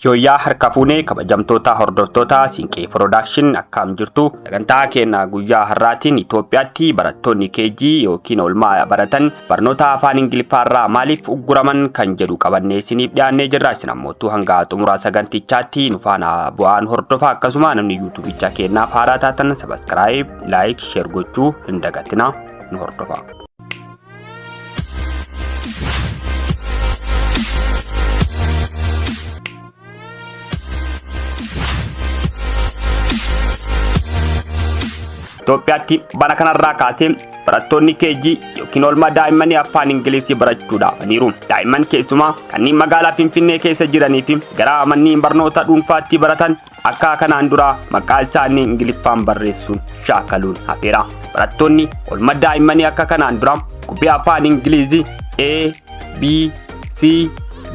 Yooyyaa harka fuunee kabajamtoota hordoftoota Siinqee Production, akkam jirtu? Sagantaa keenya guyyaa har'aatiin Itoophiyaatti barattoonni KG yookiin oolmaa baratan barnoota afaan Ingiliffaarraa maaliif ugguraman kan jedhu qabannee isiniif dhiyaannee jirra. Isin ammoo hanga xumuraa sagantichaatti nu faana bu'aan hordofa. Akkasuma namni yuutuubicha keenyaaf haaraa taatan subscribe, like, share gochuu hin dagatina, nu hordofa. Itoophiyaatti bara kanarraa kaasee barattoonni KG yookiin oolmaa daa'immanii afaan Ingilizii barachuu dhaabaniiru. Daa'imman keessumaa kanneen magaalaa Finfinnee keessa jiranii fi gara manneen barnoota dhuunfaatti baratan akka kanaan dura maqaa isaanii Ingiliffaan barreessuun shaakaluun hafeera. Barattoonni oolmaa daa'immanii akka kanaan dura qubee afaan Ingilizii A, B, C,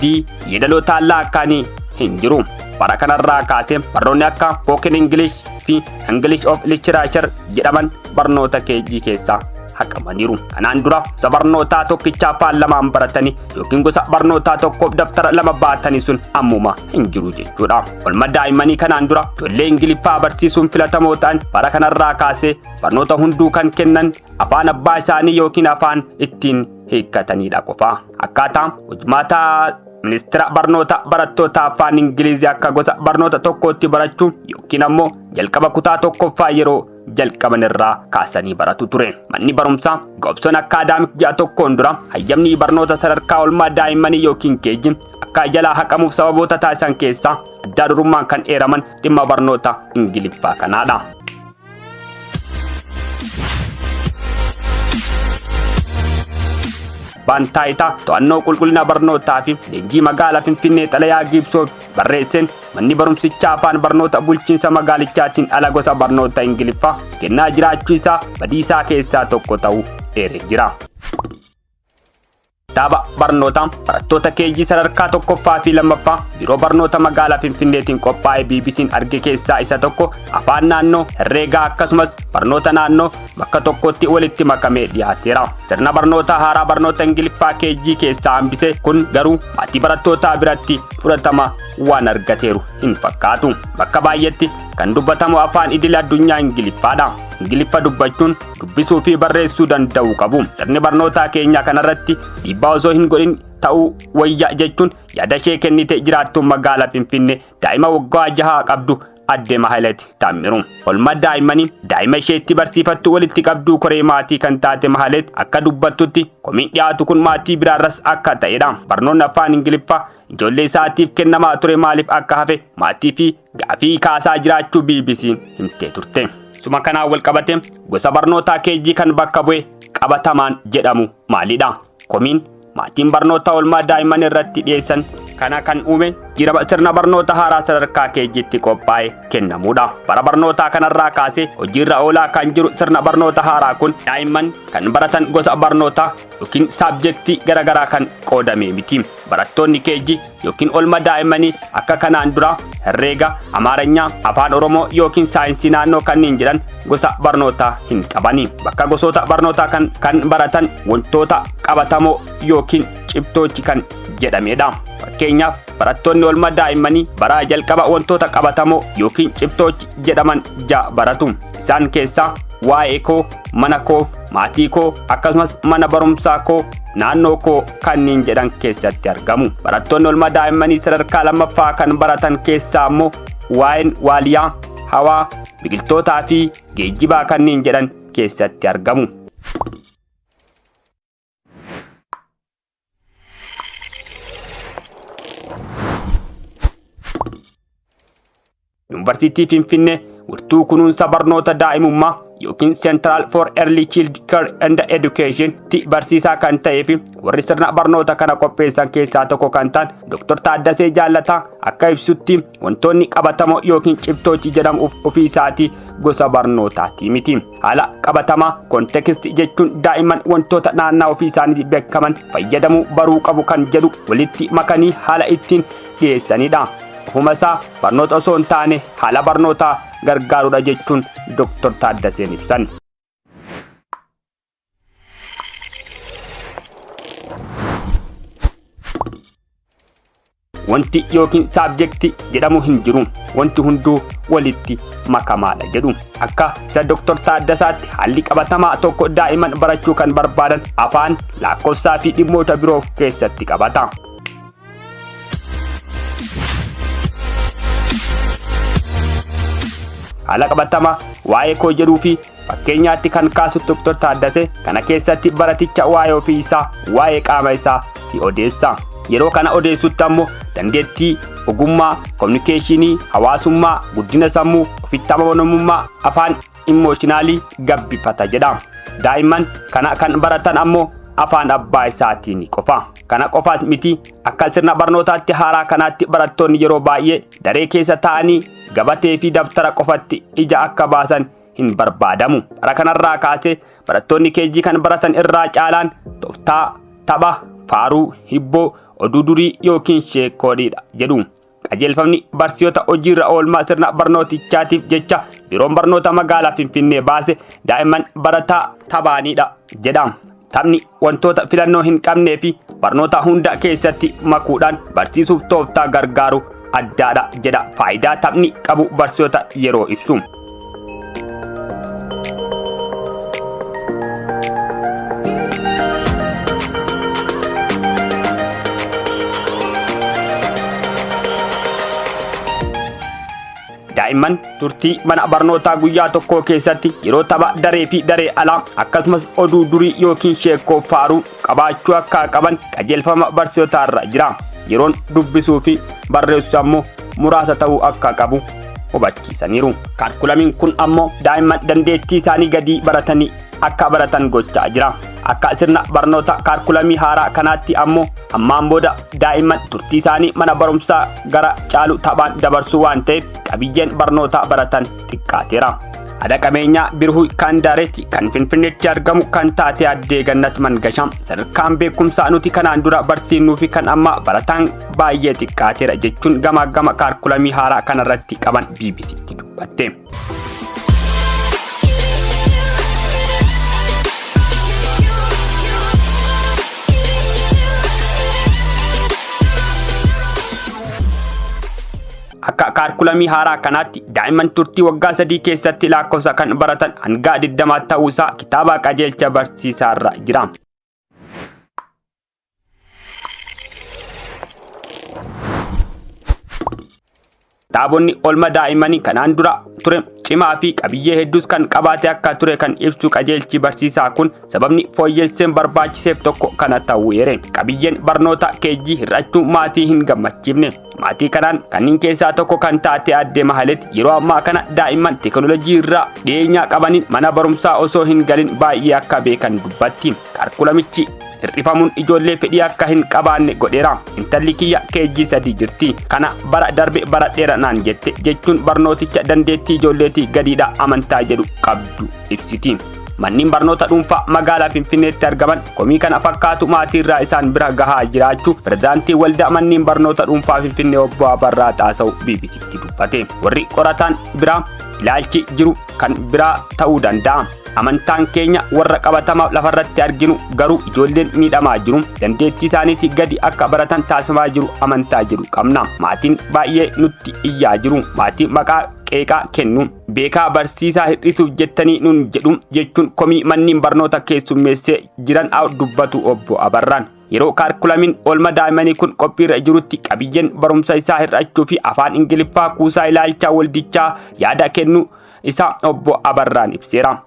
D yeedaloo taallaa akkaanii hin jiru. Bara kanarraa kaasee barnoonni akka Spoken English fi English of Literature jedhaman barnoota KG keessaa haqamaniiru. Kanaan dura gosa barnootaa tokkicha afaan lamaan baratanii yookiin gosa barnootaa tokkoof daftara lama baatanii sun ammuma hin jiru jechuudha. Oolmaa daa'immanii kanaan dura ijoollee Ingiliffaa barsiisuun filatamoo ta'an bara kanarraa kaasee barnoota hunduu kan kennan afaan abbaa isaanii yookiin afaan ittiin hiikkatanidha qofa. Akkaataa hojimaataa ministeera barnoota barattoota afaan Ingilizii akka gosa barnoota tokkootti barachuu yookiin ammoo jalqaba kutaa tokkoffaa yeroo jalqaban irraa kaasanii baratu ture. Manni barumsaa Gobson Academic ji'a tokkoon dura hayyamni barnoota sadarkaa oolmaa daa'immanii yookiin KG akka jalaa haqamuuf sababoota taasisan keessaa addaa durummaan kan eeraman dhimma barnoota Ingiliffaa kanaadha. Abbaan taayitaa to'annoo qulqullina barnootaa fi leenjii magaalaa Finfinnee xalayaa Giibsoo barreesseen manni barumsichaa afaan barnoota bulchiinsa magaalichaatiin ala gosa barnoota Ingiliffaa kennaa jiraachuu isaa badiisaa keessaa tokko ta'uu eeree jira. Kitaaba barnootaa barattoota KG sadarkaa tokkoffaa fi lammaffaa biiroo barnoota magaalaa Finfinneetiin qophaa'e BBC'n arge keessaa isa tokko afaan naannoo, herreegaa akkasumas barnoota naannoo bakka tokkotti walitti makamee dhiyaateera. Sirna barnoota haaraa barnoota Ingiliffaa KG keessaa hambise kun garuu maatii barattootaa biratti fudhatama waan argateeru hin fakkaatu. Bakka baay'eetti kan dubbatamu afaan idil addunyaa Ingiliffaadha. Ingiliffa dubbachuun, dubbisuu fi barreessuu danda'uu qabu. Sirni barnootaa keenya kanarratti dhiibbaa osoo hin godhin ta'uu wayya jechuun yaada ishee kennite jiraattuun magaalaa Finfinnee daa'ima waggaa 6 qabdu Adde Mahalet Taammiru. Olma daa'immanii daa'ima isheetti barsiifattu walitti qabduu koree maatii kan taate Mahalet akka dubbattutti komiin dhiyaatu kun maatii biraarras akka ta'edha. Barnoonni afaan Ingiliffaa ijoollee isaatiif kennamaa ture maaliif akka hafe maatii fi gaafii kaasaa jiraachuu BBC himtee turte. Suma kanaan wal qabate gosa barnootaa KG kan bakka bu'e qabatamaan jedhamu maalidha? Komiin maatiin barnoota oolmaa daa'imman irratti dhiyeessan kana kan uume jijjiirama sirna barnoota haaraa sadarkaa KGtti qophaa'e kennamuudha. Bara barnootaa kanarraa kaasee hojiirra oolaa kan jiru sirna barnoota haaraa kun daa'imman kan baratan gosa barnootaa yookiin saabjektii garaagaraa kan qoodame miti. Barattoonni KG yookiin oolmaa daa'immanii akka kanaan dura herreega, Amaaranyaa, afaan Oromoo yookiin saayinsii naannoo kanneen jedhan gosa barnootaa hin qabani. Bakka gosoota barnootaa kan baratan wantoota qabatamoo yookiin cibtoochi kan jedhamedha. Fakkeenyaaf, barattoonni oolmaa daa'immanii bara jalqaba wantoota qabatamoo yookiin cibtoochi jedhaman 6 baratu. Isaan keessaa waa'ee koo, mana koo, maatii koo, akkasumas mana barumsaa koo, naannoo koo kanneen jedhan keessatti argamu. Barattoonni oolmaa daa'immanii sadarkaa lammaffaa kan baratan keessaa immoo waa'een waaliyaa, hawaa, biqiltootaa fi geejjibaa kanneen jedhan keessatti argamu. Yuunivarsiitii Finfinnee wirtuu kunuunsa barnoota daa'imummaa yookiin Central for Early Child Care and Education ti barsiisaa kan ta'ee fi warri sirna barnoota kana qopheessan keessaa tokko kan ta'an Dr. Taaddasee Jaallataa akka ibsutti wantoonni qabatamoo yookiin cibtoochi jedhamu ofii isaatii gosa barnootaati miti. Haala qabatamaa context jechuun daa'imman wantoota naannaa ofii isaanii beekaman fayyadamuu baruu qabu kan jedhu walitti makanii haala ittiin dhiyeessanidha. Ofuma isaa barnoota osoo hin taane haala barnootaa gargaarudha jechuun Dr. Taaddaseen ibsan. Wanti yookiin subject jedhamu hin jiru. Wanti hunduu walitti makamaadha jedhu. Akka isa Dr. Taaddasaatti haalli qabatamaa tokko daa'imman barachuu kan barbaadan afaan, lakkoofsaa fi dhimmoota biroo of keessatti qabata. Haala qabatamaa waa'ee koo jedhuu fi fakkeenyaatti kan kaasu Dr. Taaddasee kana keessatti baraticha waa'ee ofii isaa, waa'ee qaama isaa si odeessa. Yeroo kana odeessutti ammoo dandeettii, ogummaa, kominikeeshinii, hawaasummaa, guddina sammuu, ofitti amanamummaa, afaan immooshinaalii gabbifata jedha. Daa'imman kana kan baratan ammoo afaan abbaa isaatiin qofa. Kana qofaas miti, akka sirna barnootaatti haaraa kanaatti barattoonni yeroo baay'ee daree keessa taa'anii gabatee fi dabtara qofatti ija akka baasan hin barbaadamu. Bara kanarraa kaasee barattoonni keejii kan baratan irraa caalaan tooftaa tapha, faaruu, hibboo, oduu durii yookiin sheekoodhiidha jedhu. Qajeelfamni barsiisota hojiirra oolmaa sirna barnootichaatiif jecha biiroon barnoota magaalaa Finfinnee baase daa'imman barataa taphaanidha jedha. Taphni wantoota filannoo hin qabnee fi barnoota hunda keessatti makuudhaan barsiisuuf tooftaa gargaaru addaadha jedha faayidaa taphni qabu barsiisota yeroo ibsu. Daa'imman turtii mana barnootaa guyyaa tokkoo keessatti yeroo tapha daree fi daree alaa akkasumas oduu durii yookiin sheekkoo faaruu qabaachuu akka qaban qajeelfama barsiisotaarra jira. Yeroon dubbisuu fi barreessuu ammoo muraasa ta'uu akka qabu hubachiisaniiru. Kaarkulamiin kun ammoo daa'imman dandeettii isaanii gadii baratanii akka baratan gochaa jira. Akka sirna barnoota kaarkulamii haaraa kanaatti ammoo ammaan booda daa'imman turtii isaanii mana barumsaa gara caalu taphaan dabarsuu waan ta'eef qabiyyeen barnootaa baratan xiqqaateera. Haadha qabeenyaa Birhuu Kaandaareetti kan Finfinneetti argamu kan taate Addee Gannat Mangashaa sadarkaan beekumsaa nuti kanaan dura barsiifnuu fi kan amma barataan baay'ee xiqqaateera jechuun gamaa gama kaarkulamii haaraa kanarratti qaban BBCtti dubbatte. Akka kaarkulamii haaraa kanaatti daa'imman turtii waggaa 3 keessatti lakkoofsa kan baratan hanga 20 ta'uusaa kitaaba qajeelcha barsiisaarra jira. Kitaabonni oolma daa'immanii kanaan dura ture cimaa fi qabiyyee hedduus kan qabaate akka ture kan ibsu qajeelchi barsiisaa kun sababni fooyyesseen barbaachiseef tokko kana ta'uu eere. Qabiyyeen barnoota keejjii hir'achuu maatii hin gammachiifne. Maatii kanaan kanneen keessaa tokko kan taate Aadde Mahalet yeroo ammaa kana daa'imman teekinooloojii irraa dhiyeenyaa qabaniin mana barumsaa osoo hin galin baay'ee akka beekan dubbatti. Kaarkulamichi hir'ifamuun ijoollee fedhii akka hin qabaanne godheera. Intalli kiyya keejjii 3 jirti. Kana bara darbe baradheera naan jette jechuun barnooticha dandeettii ijoolleetii gadiidha amantaa jedhu qabdu ibsiti. Manneen barnoota dhuunfaa magaalaa Finfinneetti argaman komii kana fakkaatu maatii irraa isaan bira gahaa jiraachuu pirezidaantii waldaa manneen barnoota dhuunfaa Finfinnee obbo Abarraa Xaasawu BBCtti dubbate. Warri qorataan biraa ilaalchi jiru kan biraa ta'uu danda'a. Amantaan keenya warra qabatama lafarratti arginu garuu ijoolleen miidhamaa jiru. Dandeettii isaaniitii gadi akka baratan taasifamaa jiru amantaa jedhu qabna. Maatiin baay'ee nutti iyyaa jiru. Maatii maqaa qeeqaa kennu. Beekaa barsiisaa hir'isuuf jettanii nun jedhu jechuun komii manneen barnoota keessummeessee jiran dubbatu obbo Abarraan. Yeroo kaarkulamiin oolma daa'immanii kun qophiirra jirutti qabiyyeen barumsa isaa hir'achuu fi afaan Ingiliffaa kuusaa ilaalchaa waldichaa yaada kennu isaa obbo Abarraan ibseera.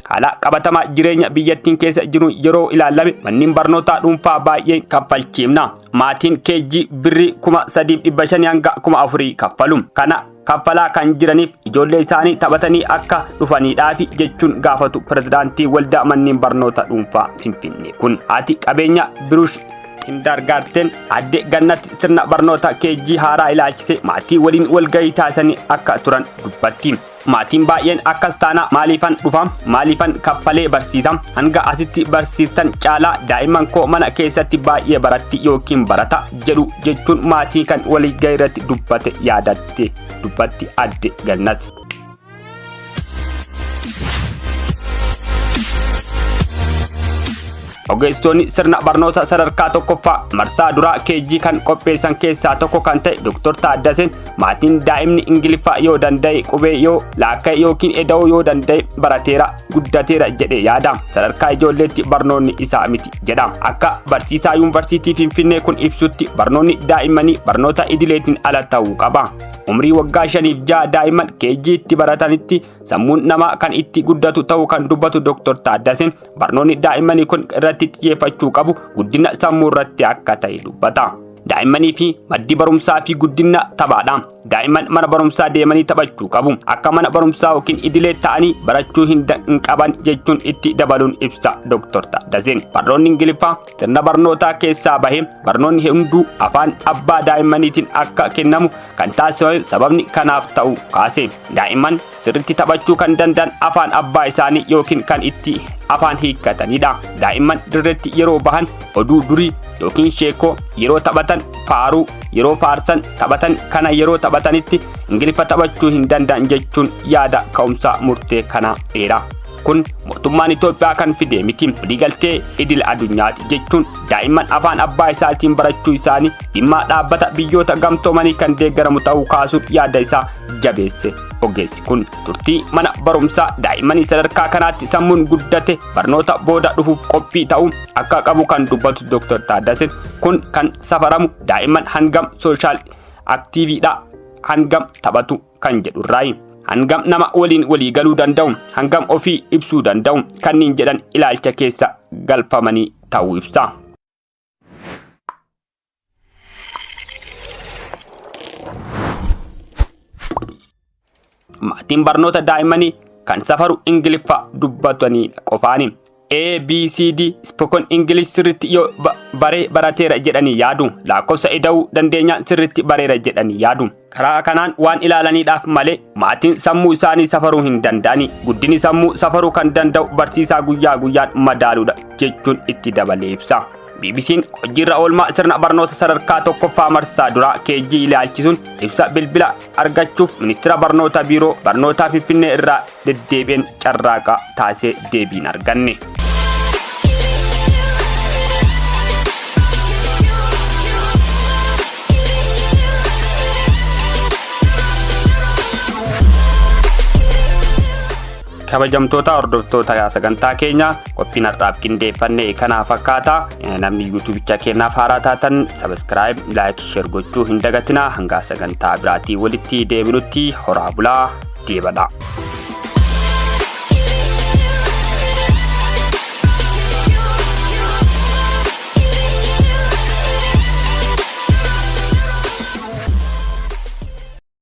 Haala qabatamaa jireenya biyyattiin keessa jiru yeroo ilaalame manneen barnootaa dhuunfaa baay'een kaffalchiifna. Maatiin keejjii birrii 3,500 hanga 4,000 kaffalu. Kana kaffalaa kan jiraniif ijoollee isaanii taphatanii akka dhufaniidhaafi jechuun gaafatu pirezidaantii waldaa manneen barnoota dhuunfaa Finfinnee kun. Haati qabeenya Birush Kindergarten Adde Gannat sirna barnoota KG haaraa ilaalchise maatii waliin walgahii taasisanii akka turan dubbatti. Maatiin baay'een akkas taana maaliifan dhufa, maaliifan kaffalee barsiisa, hanga asitti barsiistan caalaa daa'imman koo mana keessatti baay'ee baratti yookiin barata jedhu jechuun maatii kan walgahii irratti dubbate yaadatte dubbatti Adde Gannat. Ogeessitoonni sirna barnoota sadarkaa tokkoffaa marsaa duraa KG kan qopheessan keessaa tokko kan ta'e Dr. Taaddaseen maatiin daa'imni Ingiliffaa yoo danda'e, qubee yoo laakka'e yookiin eda'uu yoo danda'e barateera, guddateera jedhee yaada. Sadarkaa ijoolleetti barnoonni isaa miti jedha. Akka barsiisaa Yuunivarsiitii Finfinnee kun ibsutti barnoonni daa'immanii barnoota idileetiin ala ta'uu qaba. Umrii waggaa 5 6 daa'imman KG itti baratanitti sammuun namaa kan itti guddatu ta'uu kan dubbatu Dr. Taaddaseen barnoonni daa'immanii kun irratti xiyyeeffachuu qabu guddina sammuu irratti akka ta'e dubbata. Daa'immanii fi maddi barumsaa fi guddina taphaadha. Daa'imman mana barumsaa deemanii taphachuu qabu. Akka mana barumsaa yookiin idilee ta'anii barachuu hin qaban jechuun itti dabaluun ibsa Dr. Taaddaseen. Barnoonni Ingiliffaa sirna barnootaa keessaa bahee barnoonni hunduu afaan abbaa daa'immaniitiin akka kennamu kan taasifame sababni kanaaf ta'u kaase. Daa'imman sirriitti taphachuu kan danda'an afaan abbaa isaanii yookiin kan itti afaan hiikkatanidha. Daa'imman dirreetti yeroo bahan oduu durii yookiin sheekoo yeroo taphatan, faaruu yeroo faarsan taphatan, kana yeroo taphatanitti Ingiliffa taphachuu hin danda'an jechuun yaada ka'umsaa murtee kana dheera. Kun mootummaan Itoophiyaa kan fide miti, waliigaltee idil addunyaati jechuun daa'imman afaan abbaa isaatiin barachuu isaanii dhimma dhaabbata Biyyoota Gamtoomanii kan deeggaramu ta'uu kaasuun yaada isaa jabeesse. Ogeessi kun turtii mana barumsaa daa'immanii sadarkaa kanaatti sammuun guddate barnoota booda dhufuuf qophii ta'uu akka qabu kan dubbatu Dr. Taaddaseen kun kan safaramu daa'imman hangam social active dha, hangam taphatu kan jedhurraayi. Hangam nama waliin walii galuu danda'u, hangam ofii ibsuu danda'u kanneen jedhan ilaalcha keessa galfamanii ta'uu ibsa. Maatiin barnoota daa'immanii kan safaru Ingiliffa dubbatanii qofaani. A, B, C, D spoken English sirriitti yoo baree barateera jedhanii yaadu. Lakkoofsa ida'uu dandeenyaan sirriitti bareera jedhanii yaadu. Karaa kanaan waan ilaalaniidhaaf malee maatiin sammuu isaanii safaruu hin danda'ani. Guddinni sammuu safaruu kan danda'u barsiisaa guyyaa guyyaan madaaluudha jechuun itti dabalee ibsa. BBC'n hojiirra oolmaa sirna barnoota sadarkaa tokkoffaa marsaa duraa KG ilaalchisuun ibsa bilbila argachuuf ministeera barnoota, biiroo barnootaa Finfinnee irraa deddeebi'een carraaqa taasisee deebiin arganne. Kabajamtoota hordoftoota sagantaa keenya, qophiin har'aaf qindeeffanne kana fakkaata. Namni yuutuubicha keenyaaf haaraa taatan subscribe, like, share gochuu hin dagatina. Hanga sagantaa biraatii walitti deebinutti horaa bulaa, deebadha.